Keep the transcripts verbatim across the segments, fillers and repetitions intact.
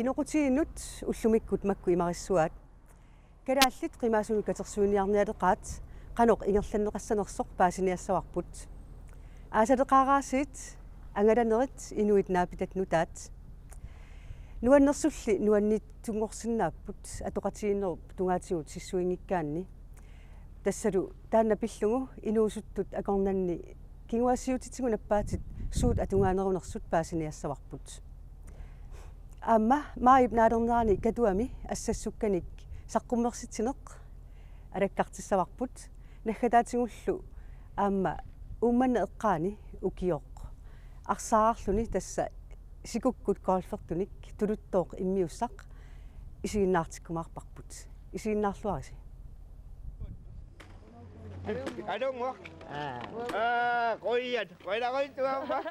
Inoqutigiinnut ullumikkut makku imarissuaat. Kalaallit qimaasunut katersuiniarnialeqaat qanoq ingerlanneqassanersoq paasiniassavarput. Aasaleqaaraasiit angalanerit inuit naapitat nutaat. Nuannersulli nuanniitsunngorsinnaapput atoqatigiinnerup tungaatigut sissuinngikkaanni. Tassalu taanna pillugu inuusuttut akornanni kinguaassiuutitigut nappaatit suut atugaanerunersut paasiniassavarput. Aamma maajip naalernerani Katuami assassukkanik saqqummersitsineq alakkartissavarput, naggataatigullu aamma Uummannap eqqaani ukioq arsaarluni tassa sikukkut golfertunik tuluttooq immiussaq isiginnaartikkumaarparput. Isiginnaarluarisi. Alunguaq. Aa, qujan. Qujanarujussuaq.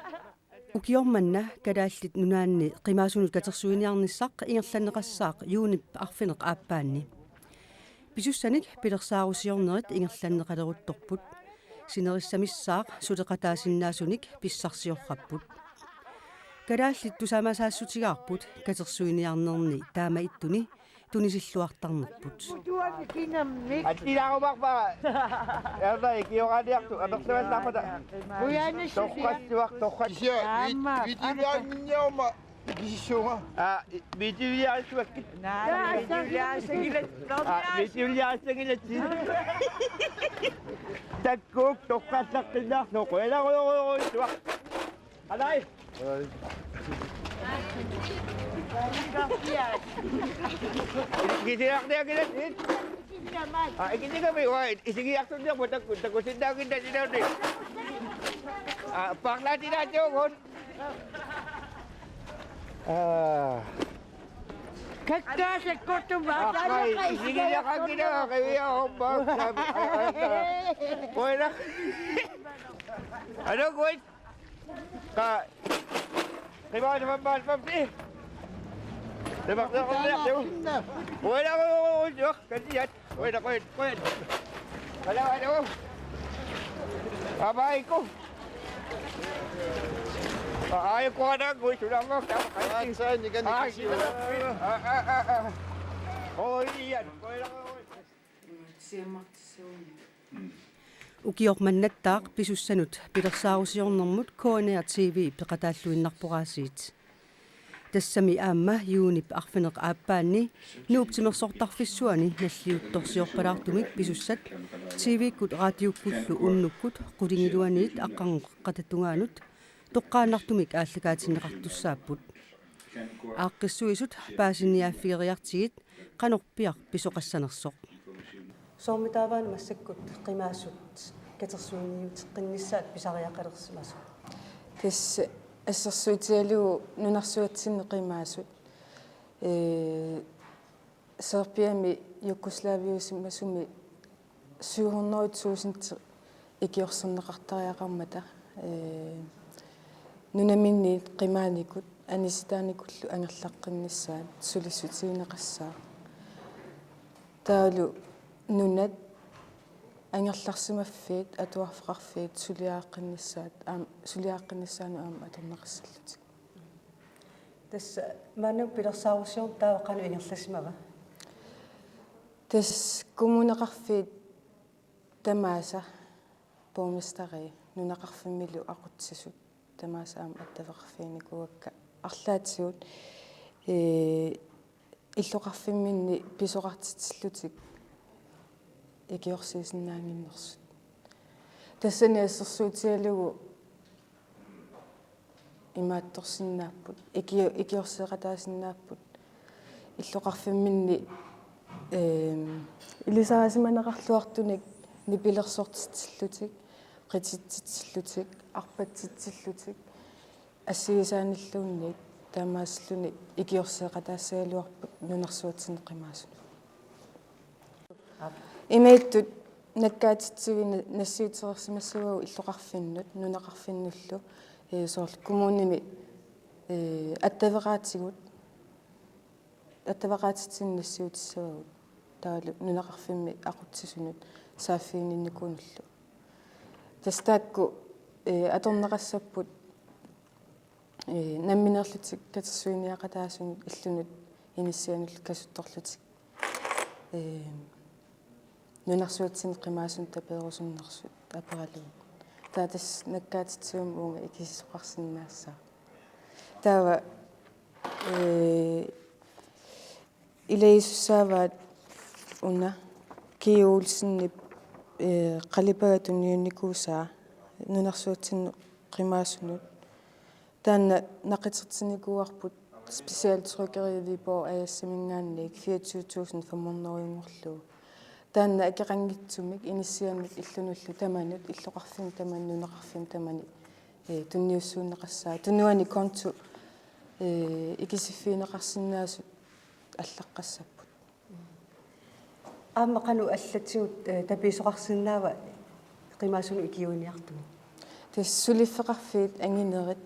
Ukioq manna Kalaallit Nunaanni qimaasunut katersuiniarnissaq ingerlanneqassaaq juunip arfineq-aappaanni. Pisussanik pilersaarusiornerit ingerlanneqaleruttorput. Sinerissamissaaq suleqataasinnaasunik pissarsiorparput. Kalaallit tusaamasaassutigaarput katersuiniarnerni taamaattuni tunisilluartarnerput. Attilaarumaarpara. Erna ikioraaniartu amerlavallaarpata. Toqqassuaq, toqqas-. Kisianni vi-, videoliaanngikkaluarama ikisissuunga. Aa, i-, videoliaassuakkit. Aa, videoliaassanngilaq. Takkuuk toqqallaqqinnaarlugu qujanarujussuaq. Alai. Kisiarniakilat. Aa, ikitigami uai, isigiartunniarput takku, takusinnaaginnarluunniit. Aa, parlaatilaatiugut. Aa. Kakkaasakkortumik. Aa, ai, isigiaqanngilanga qiviarumma. Uila. Alukuit. Qa-, qimaat mammaat mamti. Tamarniarniarlugu. Uila, uila, uila, uila, katiat. Uila, uila, uila. Ala, ala. Abaiku. Ai, kuana, kui sulamma. Ai, sai, ni kan, ni kasi. Aa, aa, aa, aa. Oi, ian. Uila, uila. Ukioq mannattaaq pisussanut pilersaarusiornermut K N R T V peqataalluinnarpoq aasiit. Tassami aamma juunip arfineq-aappaanni Nuup Timersortarfissuani nalliuttorsiorpalaartumik pisussat T V-kkut raatiukkullu unnukkut qulingiluaniit aqqarneqaqatta tungaanut toqqaannartumik aallakaatinneqartussaapput. Aaqqissuisut paasiniaaffigeriartigit qanorpiaq pisoqassanersoq. Soormitaava massakkut qimaasut katersuiniuteqqinnissaat pisariaqalersimasoq? Tassa assersuutigalugu nunarsuatsinni qimaasut, ee, Serbiami Jugoslaviusimasumi syv hundrede tusind ikiorserneqartariaqarmata, ee, nunaminnit qimaanikut anisitaanikullu angerlaqqinnissaat sulissutigineqassaaq. Taavalu nunat angerlarsimaffiit atuarfeqarfiit suliareqqinnissaat aam-, suliareqqinnissaannut aamma atorneqassallutik. Tassa maannakkut pilersaarusiorneq taava qanoq ingerlasimava? Tassa kommuneqarfiit tamaasa borgmesteri nunaqarfimmilu aqutsisut tamaasa aamma attaveqarfiginikuuakka arlaatigut, ee, illoqarfimminni pisoqartitsillutik ikiorsiisinnaannginnersut. Tassani assersuutigalugu imaattorsinnaapput, iki-, ikiorseeqataasinnaapput illoqarfimminni, eem, ilisarisimaneqarluartunik nipilersortitsillutik, qititsitsillutik, arpatsitsillutik, assigisaanilluunniit taamaasilluni ikiorseeqataassagaluarput nunarsuatsinni qimaasunut. Imaattoq nakkaatitsivik na-, nassiutereersimassavagut illoqarfinnut, nunaqarfinnullu, ee, soorlu kommunimi, ee, attaveqaatigut, attaveqaatitsinnut nassiutissavagut, taavalu nunaqarfimmi aqutsisunut saaffiginninnikuunullu. Tassa taakku, ee, atorneqassapput, ee, nammineerlutik katersuiniaqataasunut illunut inissianut kasuttorlutik, ee, nunarsuatsinni qimaasunut tapeerusunnersut aperalugu. Taava tassa nakkaatitsigummi uunga ikisisoqarsinnaassaaq. Taava, ee, ilagisussaavaat una Kii Olsenip, ee, qalipagaa tunniunnikuusaa nunarsuatsinni qimaasunut. Taanna naqitertinikuuarput specialtrykkerivippo ajassamingaanniit fireogtyve tusind fem hundrede-nngorlugu. Taanna akeqanngitsumik inissiannut illunullu tamanut, illoqarfinni tamanut, nunaqarfinni tamanut, ee, tunniussuunneqassaaq. Tunuani konto, ee, ikisiffigineqarsinnaasut allaqqassapput. Aamma qanoq allatigut, ee, tapiisoqarsinnaava qimaasunut ikiuiniartugut? Tassa suliffeqarfiit anginerit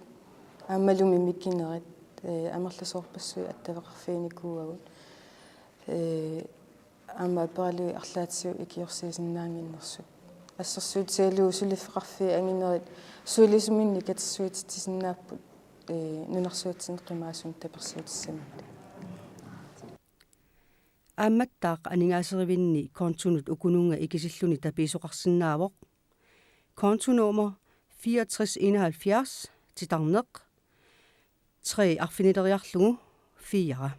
aammalumi mikinerit, ee, amerlasoorpassuit attaveqarfiginikuuagut. Ee, aamma aperalugit arlaatigut ikiorsiisinnaannginnersut. Assersuutigalugu suliffeqarfiit anginerit sulisuminnik katersuititsisinnaapput, ee, nunarsuatsinni qimaasunut tapersiutissaminnut. Aammattaaq aningaaserivinni kontonut ukununnga ikisilluni tapiisoqarsinnaavoq. Kontonummer fireogtres enoghalvfjerds, titarneq, tre arfinileriarlugu, fire.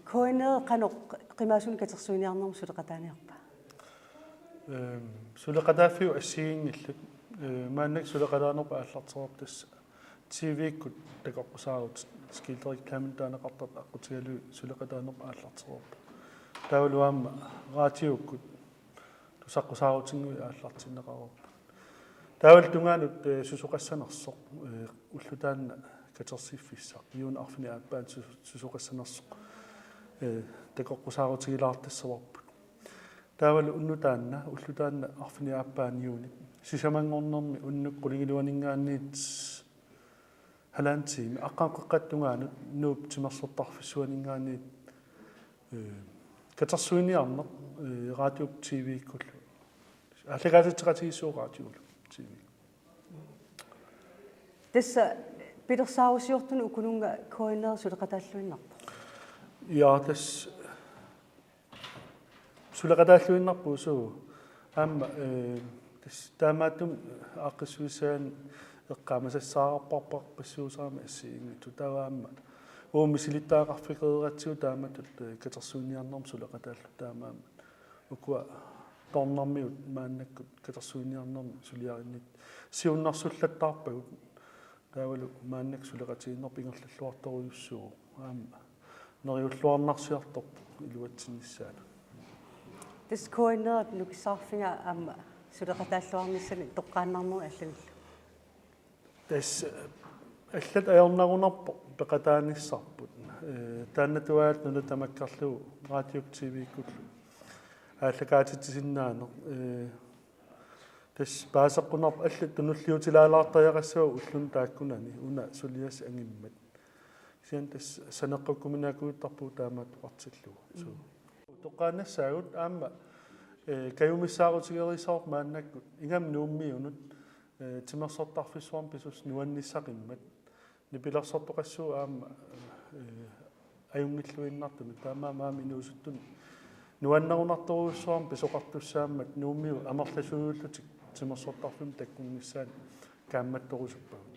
K N R qanoq qimaasunut katersuiniarnermut suleqataaniarpa? Ehm, suleqataaffiup assigiinngillat. Ehm, maannakkut suleqataanerput aallartereerpoq tassa. T V-kkut takoqqusaarutit, skiltreklamen taaneqartartut aqqutigalugit suleqataanerput aallartereerpoq. Taavalu aamma raatiukkut tusaqqusaarutinnguit aallartinneqareerput. Taavalu tungaanut, eh, susoqassanersoq, eh, ulloq taanna katersiffissaq, juunip arfineq-aappaani sus-, susoqassanersoq, eh, takoqqusaarutigilaartassavarput. Taavalu unnuk taanna, ulloq taanna arfineq-aappaani juunip sisamanngornermi unnuk qulingiluaninngaanniit halvanden time, Aqqaneq-Qeqqata tungaanut Nuup timersortarfissuaninngaanniit, eh, katersuiniarneq, eh, raatiup T V-kkullu. Aallakaatitseqatigiissooq raatiullu T V. Tassa pilersaarusiortunut ukununnga K N R suleqataalluinnarpoq? Ja, tassa suleqataalluinnarpoq usugu. Aamma, eh, tassa taamaattumik aaqqissuussaanik eqqaamasassaqarparparpassuusarami assigiinngitsut. Taava aamma uagut misilittagaqarfigeriaratsigu taamatut, eh, katersuiniarnermut suleqataalluta taamaammat. Ukua Toornarmiut maannakkut katersuiniarnermi suliarinnit siunnersullattaarpagut. Taavalu maannakkut suleqatigiinnerput ingerlalluartorujussuuvoq. Aamma neriulluarnarsiartorpoq iluatsinnissaanut. Tassa K N R-ip nukissaqarfiga aamma suleqataalluarnissani toqqaannarnerit allanillu. Tassa allat ajornarunarpoq peqataanissarput. Eh, taannatuaat nuna tamakkerlugu raatiup T V-kkullu aallakaatitsisinnaaneq. Eh, tassa paaseqqunarpoq allat tunulliutilaalaartariaqassavagut ulluni taakkunani una suliassaq angimmat. Kisianni tassa saneqqukkuminaakujuttarpugut taamaattoqartillugu. Suu. Toqqaannassaagut aamma, eh, kajumissaarutigereersoq maannakkut ingammik Nuummiunut, eh, timersortarfissuarnik pisussat nuannissaqimmat. Nipilersortoqassuugut aamma, eh, ajunngilluinnartumik taamaammat aamma inuusuttunut nuannerunartorujussuarmik pisoqartussaammat Nuummiut amerlasuullutik timersortarfimmut takkunnissaat kaammattorusuppagut.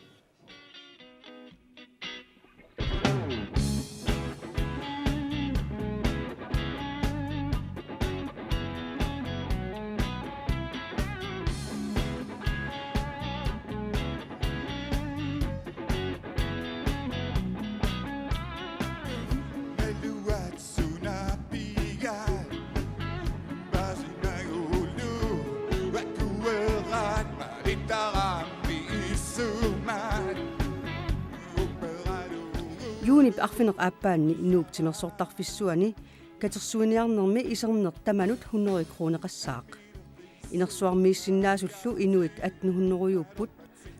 Juunip arfineq-aappaanni Nuup timersortarfissuani katersuiniarnermi iserneq tamanut hundrede kroneqassaaq. Inersuarmiissinnaasullu inuit atten hundrede-upput,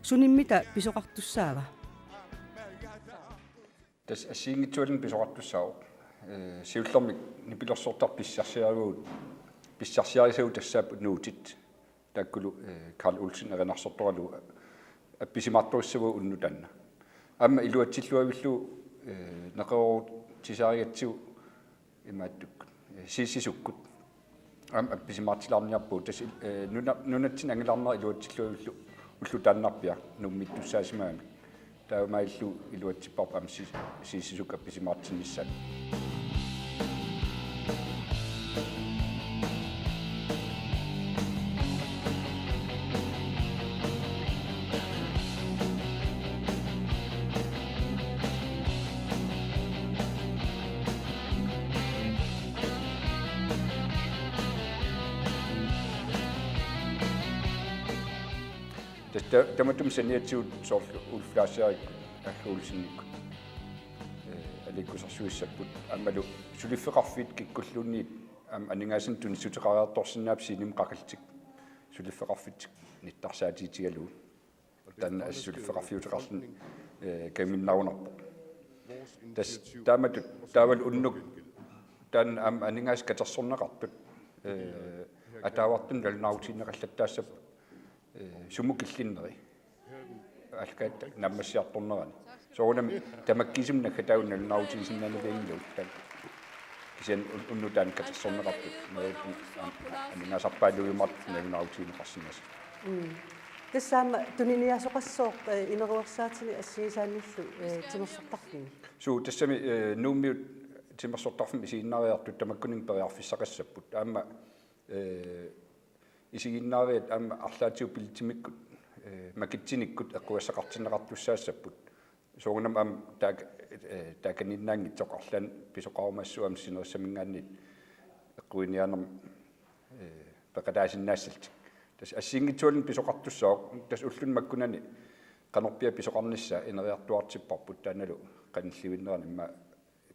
sunimmita pisoqartussaava? Tassa assigiinngitsualinnik pisoqartussaavoq. Eh, siullermik nipilersortartut pissarsiarivagut, pissarsiarisagut tassaapput nuutit. Taakkulu, eh, Carl Olsen erinarsortoralugu appisimaartorissavagut unnuk taanna. Aamma iluatsilluavillugu, eh, neqeroorutisarigatsigu imaattukkut, eh, siisisukkut. Aamma appisimaartilaarniarpugut. Tassa, eh, nuna-, nunatsinni angilaarnera iluatsilluavillugu ulloq taannarpiaq Nuummiittussaasimagami. Taamaalillugu iluatsipparput aamma si-, siisisukkut appisimaartinnissaat. Tassa ta-, tamatuma saniatigut soorlu Ulf Larserikkut, Agge Olsenikkut, eh, aliikkusersuissapput. Aammalu suliffeqarfiit kikkulluunniit aamma aningaasanik tunissuteqariartorsinnaapput scenemut qaqillutik suliffeqarfitsik nittarsaatiitigalugu. Taanna suliffeqarfiuteqarluni, eh, kajuminnarunarpoq. Tassa taamatut taavalu unnuk taanna aamma aningaasat katersorneqartut, eh, ataavartumik nalunaarutigineqallattaassapput, eh, sumut killinneri. Aallakaatitaq naammassiartornerani. Soorunami tamakkiisumik naggataagut nalunaarutigisinnaanavianngilagut taanna. Kisianni un-, unnuk taanna katersorneqartut, neriuppunga aamma aningaasarpaaluit marluk nalunaarutigineqarsinnaasut. Mm. Tassa aamma tuniniaasoqassooq, eh, ineruersaatini assigisaannillu, eh, timersortarfimmi. Suu, tassami, eh, Nuummiut timersortarfimmut isiginnaariartut tamakkuninnga periarfissaqassapput. Aamma, eh, isiginnaariat aamma arlaatigut billetsimikkut, eh, makitsinikkut eqqugassaqartinneqartussaassapput. Soorunami aamma taak-, eh, taakaniinnaanngitsoq arlaannik pisoqarumaassuup aamma sinerissaminngaanniit eqquiniaanermut, eh, peqataasinnaassallutik. Tassa assigiinngitsualuunniit pisoqartussaavoq, tassa ulluni makkunani qanorpiaq pisoqarnissaa ineriartuaartipparput taannalu qanillivinnerani immaqa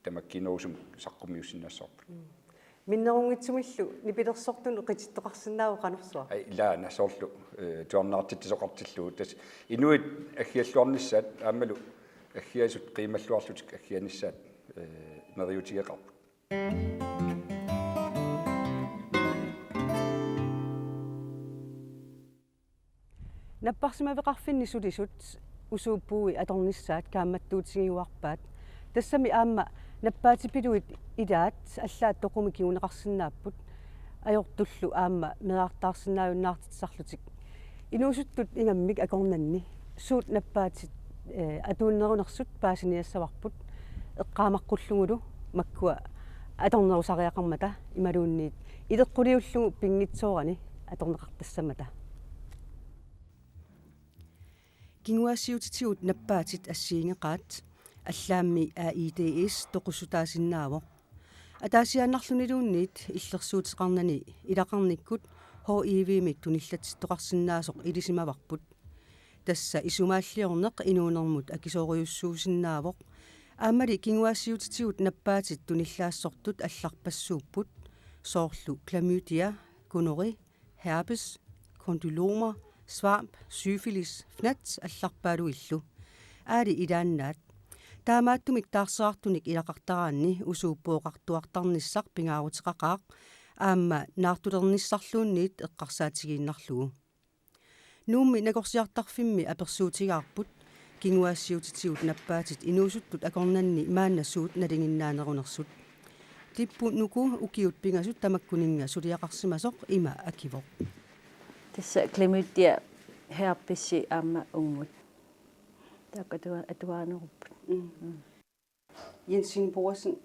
tamakkiinerusumik saqqummiussinnaassavarput. Mm. Minnerunngitsumillu nipilersortunut qitittoqarsinnaavoq qanorsuaq? Ai, ilaana soorlu, eh, tuarnaartitsisoqartillugu. Tassa inuit aggialluarnissaat aammalu aggiasut qiimalluarlutik aggianissaat, eh, neriuutigeqaarput. Napparsimaveqarfinni sulisut usuup puui atornissaat kaammattuutigiuarpaat. Tassami aamma nappaatipiluit ilaat allaat toqumik kinguneqarsinnaapput. Ajortullu aamma meerartaarsinnaajunnaartitsisarlutik. Inuusuttut ingammik akornanni suut nappaatit, eh, atuunnerunersut paasiniassavarput. Eqqaamaqqullugulu makkua atornerusariaqarmata imaluunniit ileqquliullugu pinngitsoorani atorneqartassammata. Kinguaassiuutitigut nappaatit assigiinngeqaat, allaammi AIDS toqussutaasinnaavoq. Ataasiaannarluniluunniit illersuuteqarnani ilaqarnikkut H I V-mik tunillatsittoqarsinnaasoq ilisimavarput. Tassa isumaalliorneq inuunermut akisoorujussuusinnaavoq. Aammali kinguaassiuutitigut nappaatit tunillaassortut allarpassuupput, soorlu klamydia, gonorré, herpes, condylomer, svamp, syfilis, fnat allarpaaluillu. Aali ilaannaat. Taamaattumik taarserartunik ilaqartaraanni usuup puuoqartuartarnissaq pingaaruteqaqaaq, aamma naartulernissarluunniit eqqarsaatigiinnarlugu. Nuummi nakorsiartarfimmi apersuutigaarput kinguaassiuutitigut nappaatit inuusuttut akornanni maanna suut nalinginnaanerunersut. Tippu Nuku ukiut pingasut tamakkuninnga suliaqarsimasoq ima akivoq. Tassa klamydia, herpesi aamma unngut. Taakku atua-, atuarinerupput. Mm. Mm. Jensen Boesen,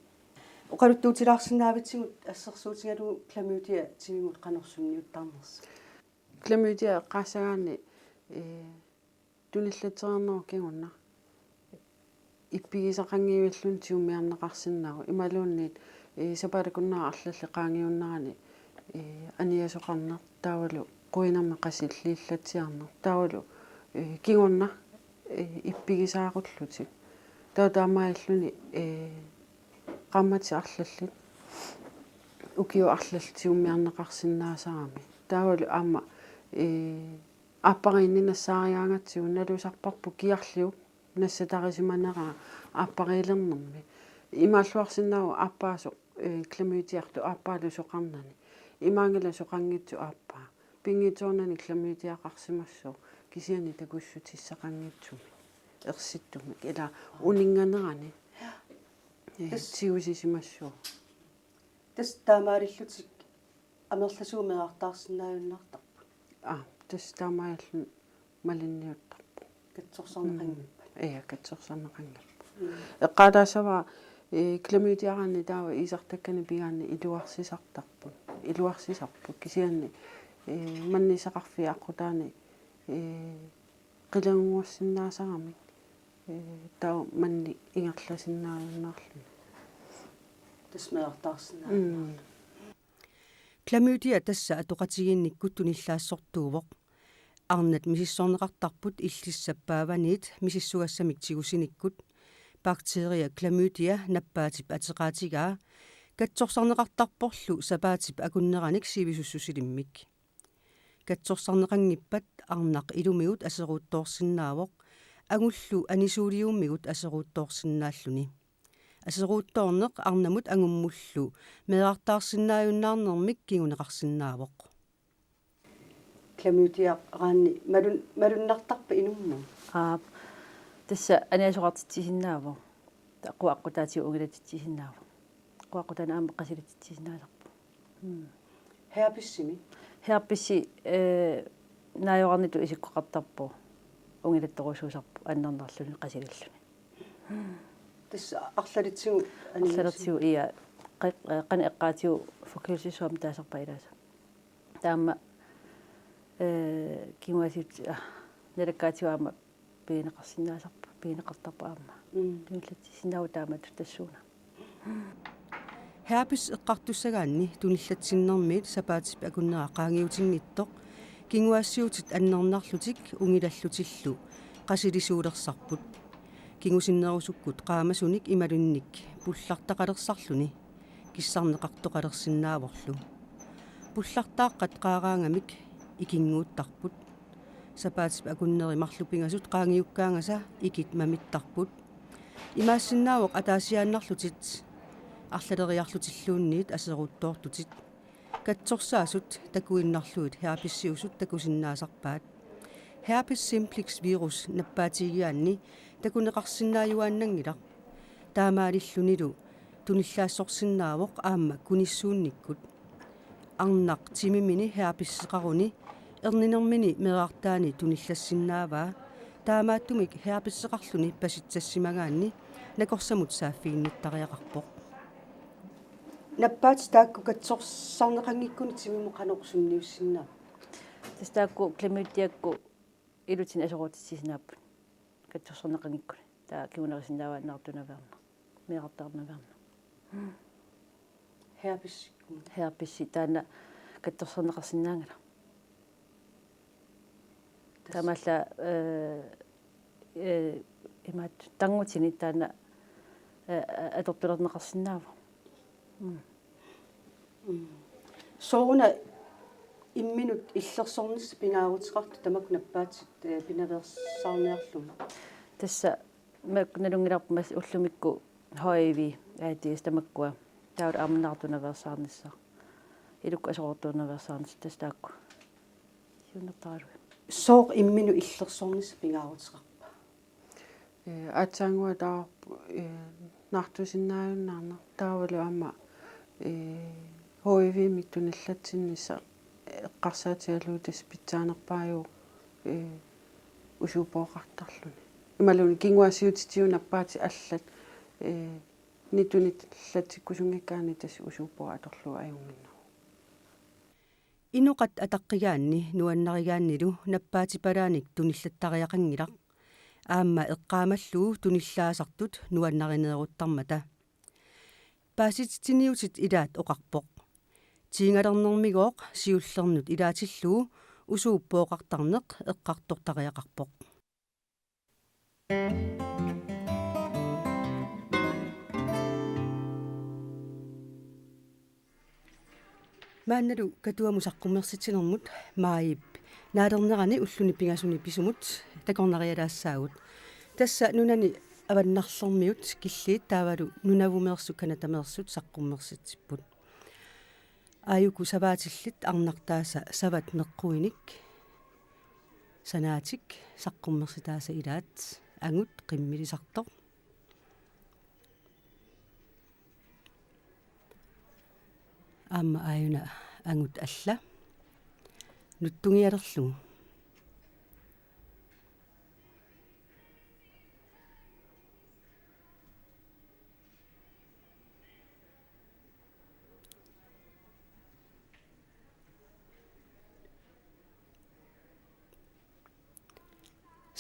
oqaluttuutilaarsinnaavitsigut assersuutigalugu klamydia timimut qanoq sunniuttarnersoq? Klamydia eqqaassagaanni, eh, tunillatseriarnerup kingorna ippigisaqanngivilluni tigummiarneqarsinnaavoq imaluunniit, eh, sapaatip akunnera arlallit qaangiunnerani, eh, aniasoqarneq taavalu quinermik qasilliillatsiarneq taavalu, eh, kingorna, eh, ippigisaarullutik. Taava taamaalilluni, eh, qaammatit arlallit ukiut arlallit tigummiarneqarsinnaasarami. Taavalu aamma, eh, aappariinni nassaarigaangatsigu nalusarparput kiarliup nassatarisimanera aappariilernermi. Imaalluarsinnaavoq aappaasoq, eh, klamydiartoq aappaalu soqarnani. Imaanngilaq soqanngitsoq aappaa. Pinngitsoornani klamydiaqarsimassooq kisianni takussutissaqanngitsumik. ersittumik ila uninnganerani. Ee, tassa tigusisimassuuvoq. Tassa taamaalillutik amerlasuut meerartaarsinnaajunnaartarput. Aa, tassa taamaalilluni malinniuttarput. Katsorsarneqanngippat. Mm. Ia, katsorsarneqanngippat. Mm. Eqqaalaassavara, ee, klamydiaraanni taava iisartakkanik pigaanni iluarsisartarput. Iluarsisarput. Kisianni, ee, mannisaqarfiit aqqutaani, ee, qilagunnguassinnaasaramik, ee, taava mannik ingerlasinnaajunnaarluni. Tassa meerartaarsinnaajunnaarluni. Mm. Klamydia tassa atoqatigiinnikkut tunillaassortuuvoq. Arnat misissorneqartarput illissap paavaniit misissugassamik tigusinikkut. Bakteria klamydia nappaatip ateqaatigaa katsorsarneqartarporlu sapaatip akunneranik sivisussusilimmik. Katsorsarneqanngippat arnaq ilumigut aseruuttoorsinnaavoq, angullu anisuuliummigut aseruuttoorsinnaalluni. Aseruuttoorneq arnamut angummullu meerartaarsinnaajunnaarnermik kinguneqarsinnaavoq. Klamydiaraanni malun-, malunnartarpa inummut? Aap. Tassa aniasoqartitsisinnaavoq. Taava quaqqutaatigut ungilatsitsisinnaavoq. Quaqqutaani aamma qasilitsitsisinnaasarpoq. Mm. Herpesimi? Herpesi, ee, naajorarnitut isikkoqartarpoq. Ungilattorujussuusarpoq annernarluni qasililluni. Tassa arlalitsigut aningasi-? Arlalitsigut, ia, qa-, ee, qanoq eqqaatigut forkølelsessygdom taasarpaat ilaasa. Taama, ee, kinguaassiuut, aa, nalakkaatigut aamma pigineqarsinnaasarput, pigineqartarpoq aamma. Mm. Tunillatsissinnaavugut taamatut tassuuna. Herpes eqqartussagaanni tunillatsinnermiit sapaatip akunnera qaangiutinngitsoq kinguaassiuutit annernarlutik ungilallutillu qasilisuulersarput. Kingusinnerusukkut qaamasunik imaluunniit pullartaqalersarluni kissarneqartoqalersinnaavorlu. Pullartaaqqat qaaraangamik ikinnguuttarput. Sapaatip akunneri marluk pingasut qaangiukkaangasa ikit mamittarput. Imaassinnaavoq ataasiaannarlutit arlaleriarlutilluunniit aseruuttoortutit. Katsorsaasut takuinnarlugit herpesiusut takusinnaasarpaat. Herpes simplex virus nappaatigigaanni takuneqarsinnaajuaannanngilaq. Taamaalillunilu tunillaassorsinnaavoq aamma kunissuunnikkut. Arnaq timimini herpesseqaruni erninermini meerartaani tunillassinnaavaa. Taamaattumik herpesseqarluni pasitsassimagaanni nakorsamut saaffiginnittariaqarpoq. Nappaatit taakku katsorsarneqanngikkunik timimut qanoq sunniussinnaapput? Tassa taakku klamydiakkut ilutinut aseruutitsisinnaapput. Katsorsarneqanngikkunik. Taava kingunerisinnaavaat naartunaveerneq. Meerartaarnaveerneq. Herpes. Herpesi taanna katsorsarneqarsinnaanngilaq. Tassa. Taamaallaat, ee, ee, imaattoq tarnutini taanna, ee, atortulerneqarsinnaavoq. Mm. Mm. Sooruna imminut illersornissaq pingaaruteqartoq tamakku nappaatit, ee, pinaveersaarniarlugit? Tassa makku nalunngilarput massakkut ullumikkut H I V, AIDS tamakkua. Taavalu aamma naartunaveersaarnissaq. Ilukkut aseruuttuunnaveersaarnissaq tassa taakku. Siunnertaralugit. Sooq imminut illersornissaq pingaaruteqarpa? Ee, aatsaannguaq taava, ee, naartusinnaajunnaarneq taavalu aamma, ee, H I V-mik tunillatsinnissaq eqqarsaatigalugu tassa pitsaanerpaajuvoq, ee, usuup pooqartarluni. Imaluunniit kinguaassiuutitigut nappaatit allat, ee, -ni tunillatsikkusunngikkaanni tassa usuup pooq atorlugu ajunnginnaavoq. Inoqat ataqqigaanni nuannarigaannilu nappaatipalaanik tunillattariaqanngilaq. Aamma eqqaamallugu tunillaasartut nuannarineeruttarmata. Paasititsiniutit ilaat oqarpoq: Tiingalernermigooq siullernut ilaatillugu usuup pooqartarneq eqqartortariaqarpoq. Maannalu Katuamut saqqummersitsinermut maajip naalernerani ulluni pingasuni pisumut takornarialaassaagut. Tassa nunani avannarlermiut killiit taavalu nunavumeersut canadameersut saqqummersitsipput. Aajuku savaatillit arnartaasa savat meqquinik sanaatik saqqummersitaasa ilaat angut qimmilisartoq. Aamma aajuna angut alla nuttungialerlugu.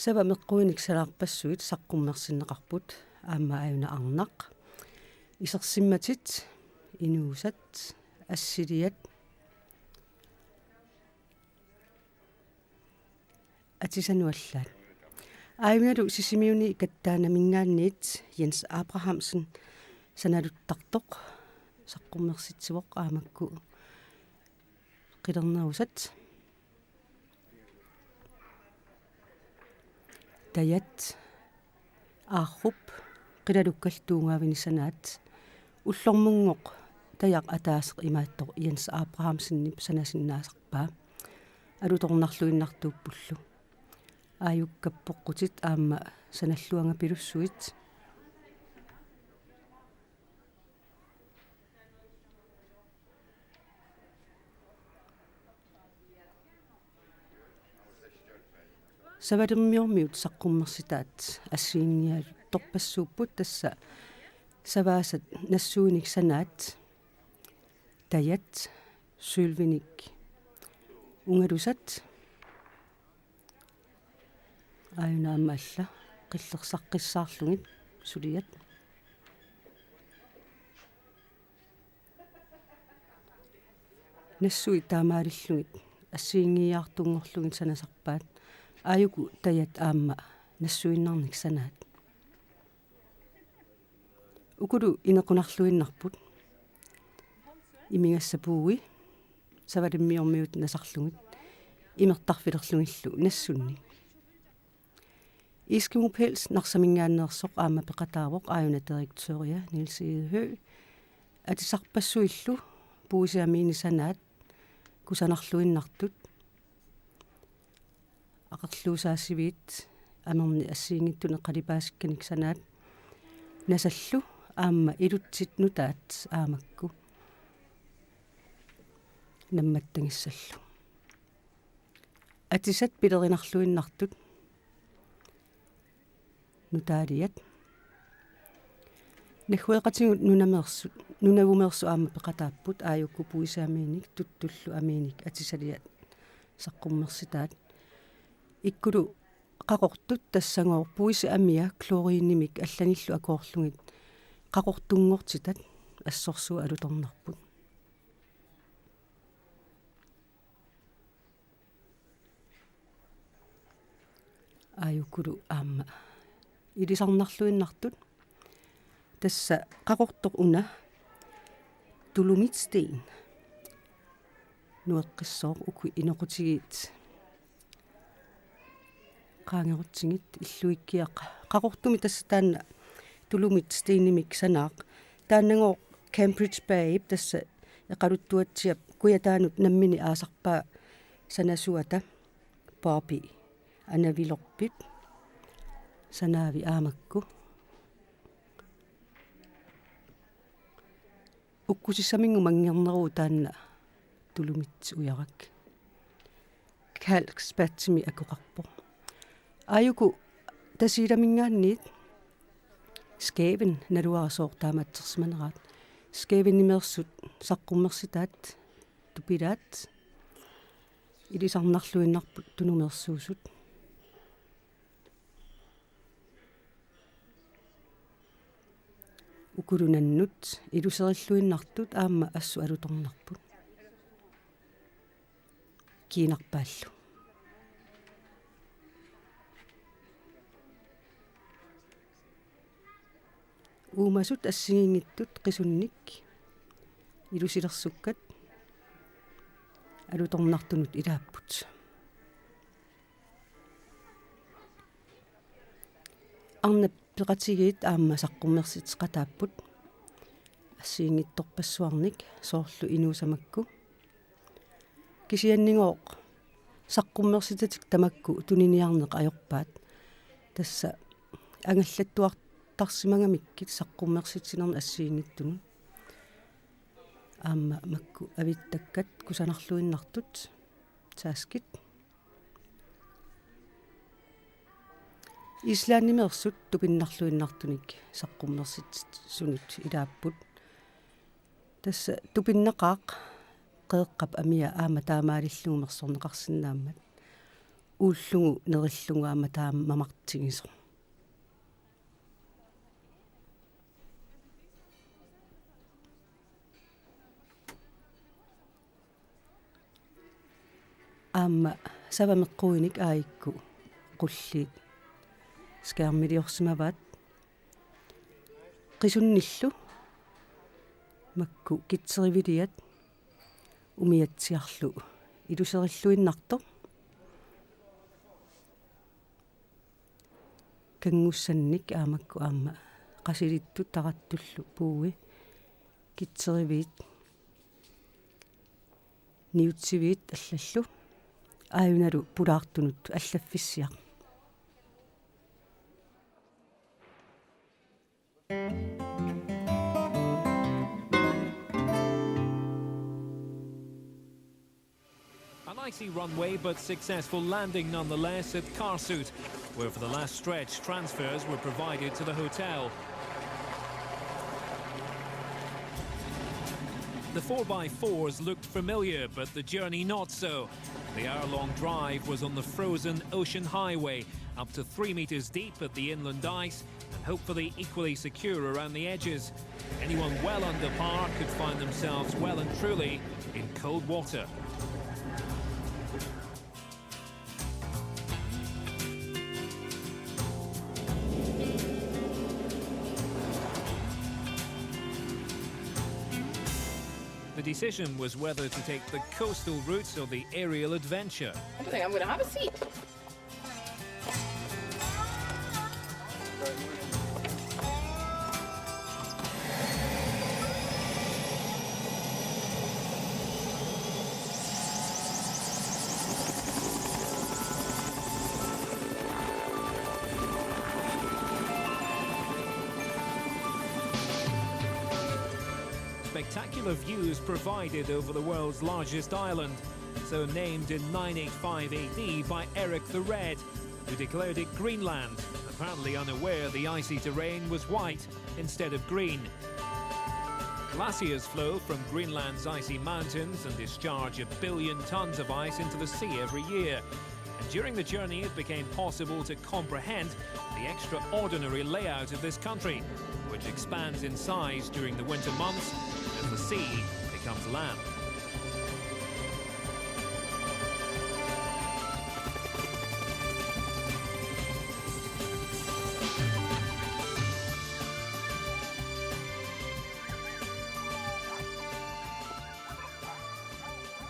Sava meqquinik sanaarpassuit saqqummersinneqarput, aamma aajuna arnaq. Isersimmatit, inuusat, assiliat, atisanut allaat. Aajunalu Sisimiuni Kattaanaminngaanniit Jens Abrahamsen sanaluttartoq saqqummersitsivoq, aamakku qilernerusat, tajat, aarrup qilalukkallu tungaavini sanaat. Ullormunngoq tajaq ataaseq imaattoq Jens Abrahamsenip sanasinnaasarpaa. Alutornarluinnartuuppullu. Aajuku kappoqqutit aamma sanalluangapilussuit. Savalimmiormiut saqqummersitaat assigiinngialertorpassuupput, tassa savaasat nassuinik sanaat, tajat, sølvinik ungalusat, aajuna aamma alla qillersaqqissaarlugit suliat. Nassuit taamaalillugit assigiinngiiaartunngorlugit sanasarpaat, aajuku tajat aamma nassuinnarnik sanaat. Ukulu inequnarluinnarput. Imigassaq puui, savalimmiormiut nasarlugit, imertarfilerlugillu nassunnik. Eskimo Pels Narsaminngaanneersoq aamma peqataavoq, aajuna direktøria Niels Egede Høegh. Atisarpassuillu puisip amiinik sanaat, kusanarluinnartut, aqerluusaasiviit, amernik assigiinngitsunik qalipaasikkanik sanaat, nasallu aamma ilutsit nutaat aamakku nammattagissallu. Atisat pilerinarluinnartut, nutaaliat. Naggueqatigut nunameersut, nunavumeersut aamma peqataapput, aajuku puisip amiinik tuttullu amiinik atisaliat saqqummersitaat. Ikkulu qaqortut tassagooq puisip amia klorinimik allanillu akoorlugit qaqortunngortitat assorsuaq alutornarput. Aajukulu aamma ilisarnarluinnartut. Tassa qaqortoq una, dolomitsten. Nueqqissooq, uku inoqutigiit qaangerutsigit illuikkiaq. Qaqortumi tassa taanna dolomitstenimik sanaaq. Taannagooq Cambridge Bayip, tassa Eqaluttuatsiap Kujataanut nammineq aasarpaa, sanasuata Bobby Anavilorpip sanaavi aamakku. Ukkusissaminngumanngorneruvoq taanna dolomitsi ujarak. Carlsbadimi akoqarpoq. Aajuku Tasiilaminngaanniit Skaven, naluara sooq taama atsersimaneraat. Skavenimeersut saqqummersitaat, tupilaat, ilisarnarluinnarput tunumeersuusut. Ukulu nannut iluserilluinnartut aamma assut alutornarput. Kiinarpaallu. Uumasut assigiinngitsut qisunnik ilusilersukkat alutornartunut ilaapput. Arnap peqatigiit aamma saqqummersiteqataapput assigiinngitsorpassuarnik, soorlu inuusamakku. Kisiannigooq saqqummersitatik tamakku tuniniarneq ajorpaat. Tassa angallattuartarsimagamikkit saqqummersitsinerni assigiinngitsunut. Aamma makku avittakkat kusanarluinnartut, taskit. Islandimeersut tupinnarluinnartunik saqqummersitsunut ilaapput. Tassa tupinnaqaaq qeeqqap amia aamma taamaalillugu mersorneqarsinnaammat. Uullugu nerillugu aamma taama mamartigisoq. Aamma savameqquinik aajuku qulliit skærmiliorsimavaat. Qisunnillu makku kitseriviat umiatsiarlu iluserilluinnartoq. Kanngussannik aamakku aamma qasilittut tarattullu puui kitseriviit niutsiviit allallu aajunalu pulaartunut allaffissiaq. An icy runway, but successful landing nonetheless at Karsut, where for the last stretch transfers were provided to the hotel. The four by fours looked familiar, but the journey not so. The hour-long drive was on the frozen ocean highway, up to three metres deep at the inland ice, and hopefully equally secure around the edges. Anyone well under par could find themselves well and truly in cold water. The decision was whether to take the coastal route or the aerial adventure. I don't think I'm going to have a seat. Spectacular views provided over the world's largest island, so named in nine eight five A D by Eric the Red, who declared it Greenland, apparently unaware the icy terrain was white instead of green. Glaciers flow from Greenland's icy mountains and discharge a billion tons of ice into the sea every year. And during the journey, it became possible to comprehend the extraordinary layout of this country, which expands in size during the winter months as the sea becomes land.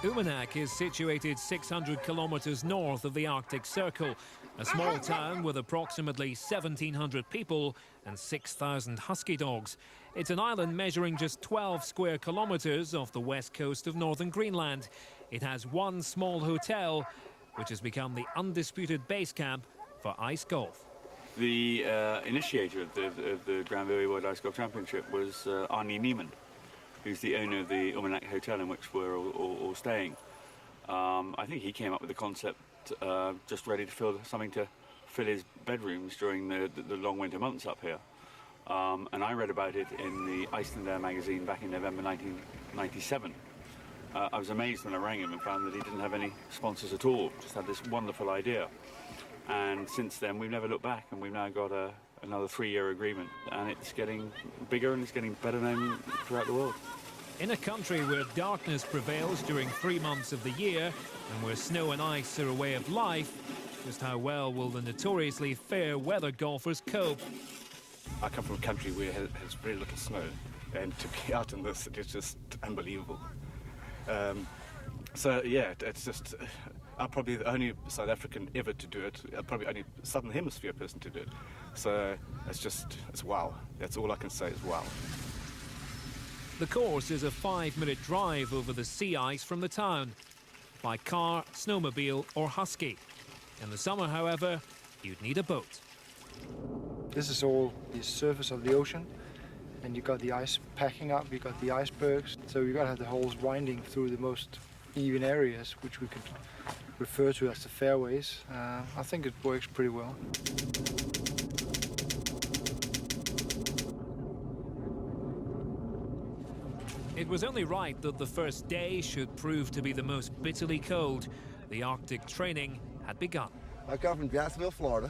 Uummannaq is situated six hundred kilometers north of the Arctic Circle, a small town with approximately seventeen hundred people and six thousand husky dogs. It's an island measuring just twelve square kilometers off the west coast of northern Greenland. It has one small hotel, which has become the undisputed base camp for ice golf. The uh, initiator of the, of the Granville World Ice Golf Championship was uh, Arne Niemann, who's the owner of the Uummannaq Hotel in which we're all, all, all staying. Um, I think he came up with the concept, uh, just ready to fill something to fill his bedrooms during the, the, the long winter months up here. Um, and I read about it in the Icelandair magazine back in November nineteen ninety-seven. Uh, I was amazed when I rang him and found that he didn't have any sponsors at all, just had this wonderful idea. And since then, we've never looked back, and we've now got a, another three-year agreement, and it's getting bigger and it's getting better known throughout the world. In a country where darkness prevails during three months of the year and where snow and ice are a way of life, just how well will the notoriously fair weather golfers cope? I come from a country where it has very little snow, and to be out in this, it is just unbelievable. Um, so yeah, it- it's just, I'm probably the only South African ever to do it, uh, probably only Southern Hemisphere person to do it. So it's just, it's wow. That's all I can say is wow. The course is a five-minute drive over the sea ice from the town, by car, snowmobile or husky. In the summer, however, you'd need a boat. This is all the surface of the ocean, and you got the ice packing up, you got the icebergs, so you got to have the holes winding through the most even areas, which we could refer to as the fairways. Uh, I think it works pretty well. It was only right that the first day should prove to be the most bitterly cold. The Arctic training had begun. I come from Jacksonville, Florida,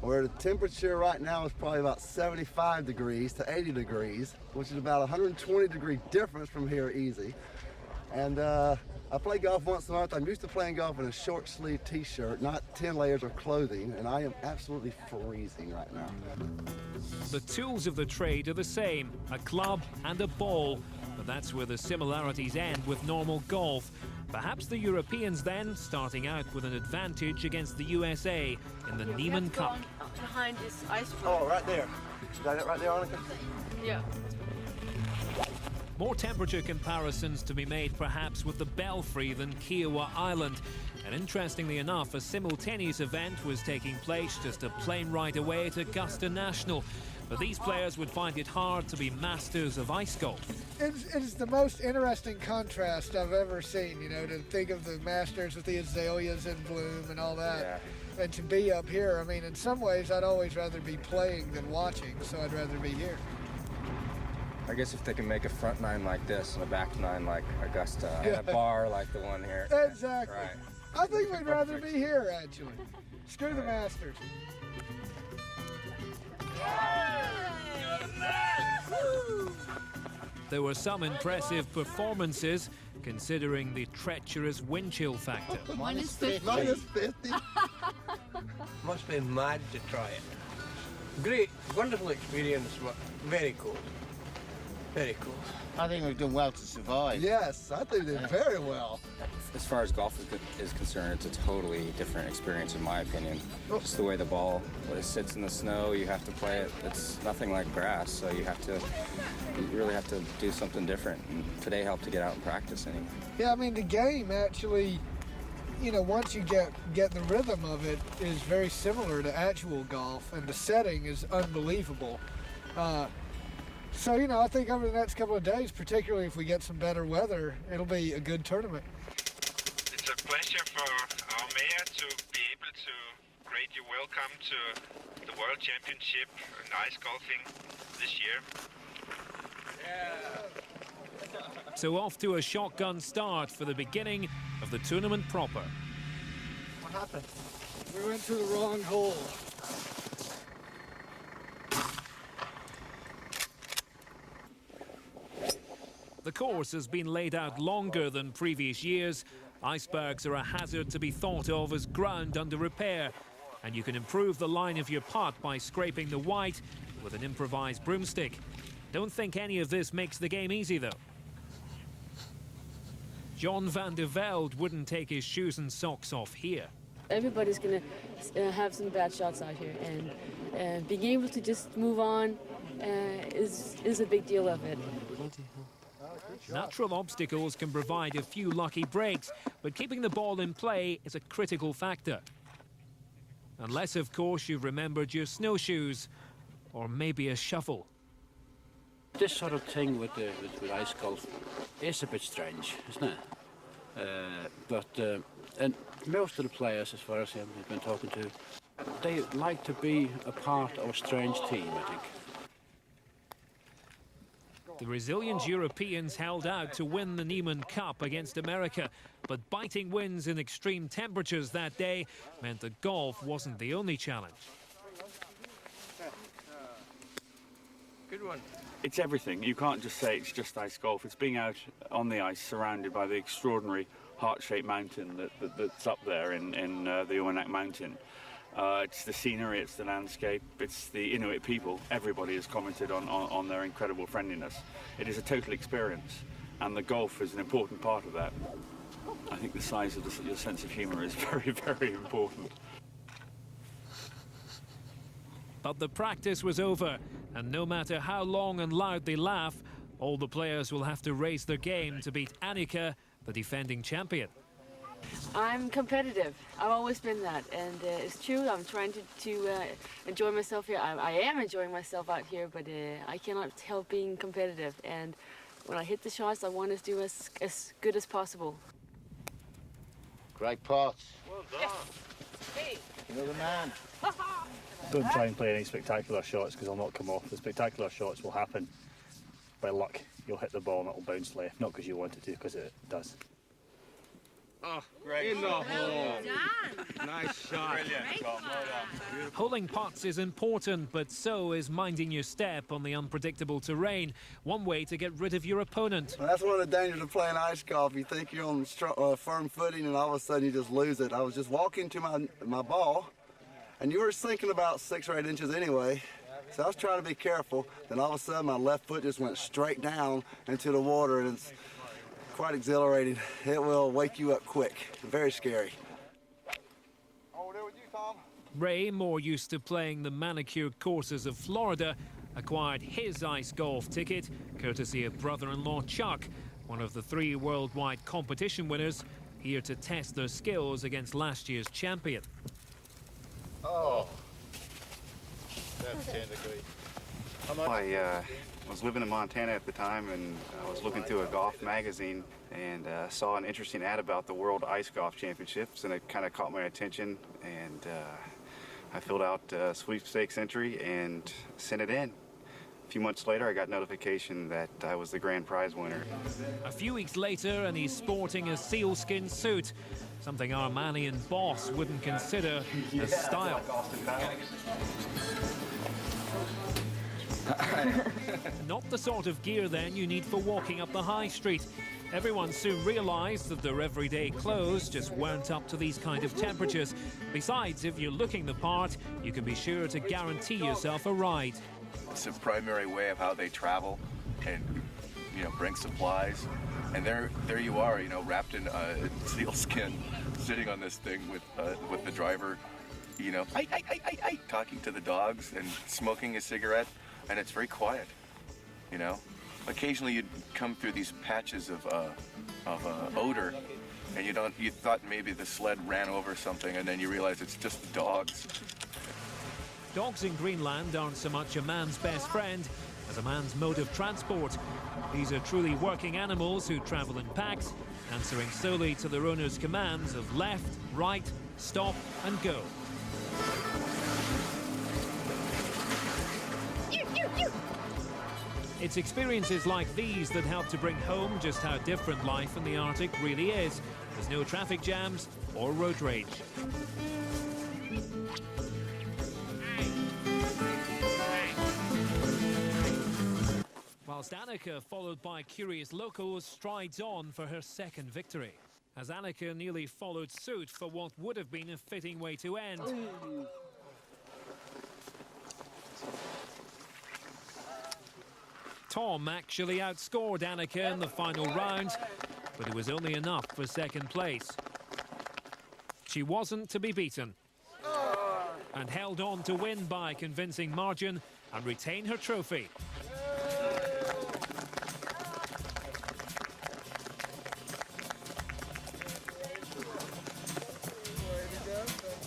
where the temperature right now is probably about seventy-five degrees to eighty degrees, which is about a hundred twenty degree difference from here easy. And uh, I play golf once a month. I'm used to playing golf in a short sleeve t-shirt, not ten layers of clothing, and I am absolutely freezing right now. The tools of the trade are the same, a club and a ball. But that's where the similarities end with normal golf. Perhaps the Europeans then starting out with an advantage against the U S A in the Neiman Cup. Behind this iceberg. Oh, right there. Is that it right there, Annika? Yeah. More temperature comparisons to be made perhaps with the Belfry than Kiowa Island. And interestingly enough, a simultaneous event was taking place just a plane ride away at Augusta National. But these players would find it hard to be masters of ice golf. It's, it's the most interesting contrast I've ever seen, you know, to think of the Masters with the azaleas in bloom and all that. And to be up here, I mean, in some ways, I'd always rather be playing than watching, so I'd rather be here. I guess if they can make a front nine like this and a back nine like Augusta and a bar like the one here. Exactly. Right. I think we'd rather be here, actually. Screw the Masters. There were some impressive performances, considering the treacherous wind chill factor. Minus fifty. Minus fifty. Must be mad to try it. Great, wonderful experience, but very cold. Very cold. I think we've done well to survive. Yes, I think they did very well. As far as golf is, is concerned, it's a totally different experience, in my opinion. Just the way the ball sits in the snow, you have to play it. It's nothing like grass, so you have to, you really have to do something different. And today helped to get out and practice anyway. Yeah, I mean, the game actually, you know, once you get, get the rhythm of it, is very similar to actual golf, and the setting is unbelievable. Uh, so, you know, I think over the next couple of days, particularly if we get some better weather, it'll be a good tournament. It's a pleasure for our mayor to be able to greet you welcome to the World Championship in ice golfing this year. So off to a shotgun start for the beginning of the tournament proper. What happened? We went to the wrong hole. The course has been laid out longer than previous years. Icebergs are a hazard to be thought of as ground under repair, and you can improve the line of your putt by scraping the white with an improvised broomstick. Don't think any of this makes the game easy, though. John van der Velde wouldn't take his shoes and socks off here. Everybody's gonna uh, have some bad shots out here, and uh, being able to just move on uh, is is a big deal of it. Natural obstacles can provide a few lucky breaks, but keeping the ball in play is a critical factor. Unless, of course, you've remembered your snowshoes, or maybe a shovel. This sort of thing with, the, with, with ice golf is a bit strange, isn't it? Uh, but uh, and most of the players, as far as I've been talking to, they like to be a part of a strange team, I think. The resilient Europeans held out to win the Neiman Cup against America, but biting winds and extreme temperatures that day meant that golf wasn't the only challenge. Good one. It's everything. You can't just say it's just ice golf. It's being out on the ice, surrounded by the extraordinary heart-shaped mountain that, that, that's up there in, in uh, the Umanak Mountain. Uh, it's the scenery, it's the landscape, it's the Inuit people. Everybody has commented on, on, on their incredible friendliness. It is a total experience, and the golf is an important part of that. I think the size of the, your sense of humour is very, very important. But the practice was over, and no matter how long and loud they laugh, all the players will have to raise their game to beat Annika, the defending champion. I'm competitive. I've always been that, and uh, it's true. I'm trying to, to uh, enjoy myself here. I, I am enjoying myself out here, but uh, I cannot help being competitive. And when I hit the shots, I want to do as, as good as possible. Great parts. Well done. You're the man. Don't try and play any spectacular shots because they'll not come off. The spectacular shots will happen by luck. You'll hit the ball and it'll bounce left, not because you want it to, because it does. Oh, great. In the hole. Nice shot. Holding putts is important, but so is minding your step on the unpredictable terrain. One way to get rid of your opponent. Well, that's one of the dangers of playing ice golf. You think you're on str- uh, firm footing, and all of a sudden you just lose it. I was just walking to my, my ball, and you were sinking about six or eight inches anyway. So I was trying to be careful. Then all of a sudden, my left foot just went straight down into the water, and it's quite exhilarating. It will wake you up quick, very scary. Oh, there with you, Tom. Ray, more used to playing the manicured courses of Florida, acquired his ice golf ticket courtesy of brother in law Chuck, one of the three worldwide competition winners, here to test their skills against last year's champion. Oh. That's ten degrees. I uh, was living in Montana at the time, and I was looking through a golf magazine and uh, saw an interesting ad about the World Ice Golf Championships, and it kind of caught my attention. And uh, I filled out a sweepstakes entry and sent it in. A few months later, I got notification that I was the grand prize winner. A few weeks later, and he's sporting a sealskin suit, something Armani and Boss wouldn't consider as style. Not the sort of gear, then, you need for walking up the high street. Everyone soon realised that their everyday clothes just weren't up to these kind of temperatures. Besides, if you're looking the part, you can be sure to guarantee yourself a ride. It's a primary way of how they travel and, you know, bring supplies. And there, there you are, you know, wrapped in uh, sealskin, sitting on this thing with uh, with the driver, you know, I, I, I, I, I, talking to the dogs and smoking a cigarette, and it's very quiet. You know, occasionally you'd come through these patches of uh, of uh, odor, and you don't you thought maybe the sled ran over something, and then you realize it's just the dogs. Dogs in Greenland aren't so much a man's best friend as a man's mode of transport. These are truly working animals who travel in packs, answering solely to their owner's commands of left, right, stop and go. It's experiences like these that help to bring home just how different life in the Arctic really is. There's no traffic jams or road rage. Whilst Annika, followed by curious locals, strides on for her second victory. As Annika nearly followed suit for what would have been a fitting way to end. Tom actually outscored Annika in the final round, but it was only enough for second place. She wasn't to be beaten and held on to win by a convincing margin and retain her trophy.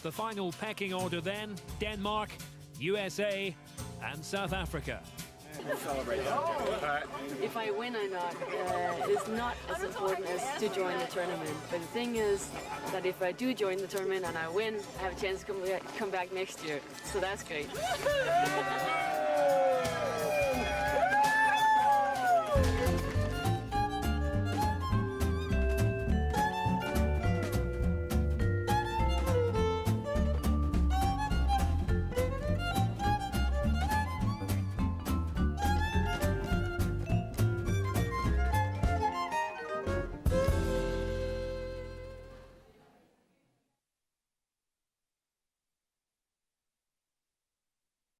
The final pecking order then: Denmark, U S A, and South Africa. If I win or not uh, is not as important as to join the tournament. But the thing is that if I do join the tournament and I win, I have a chance to come back, come back next year. So that's great.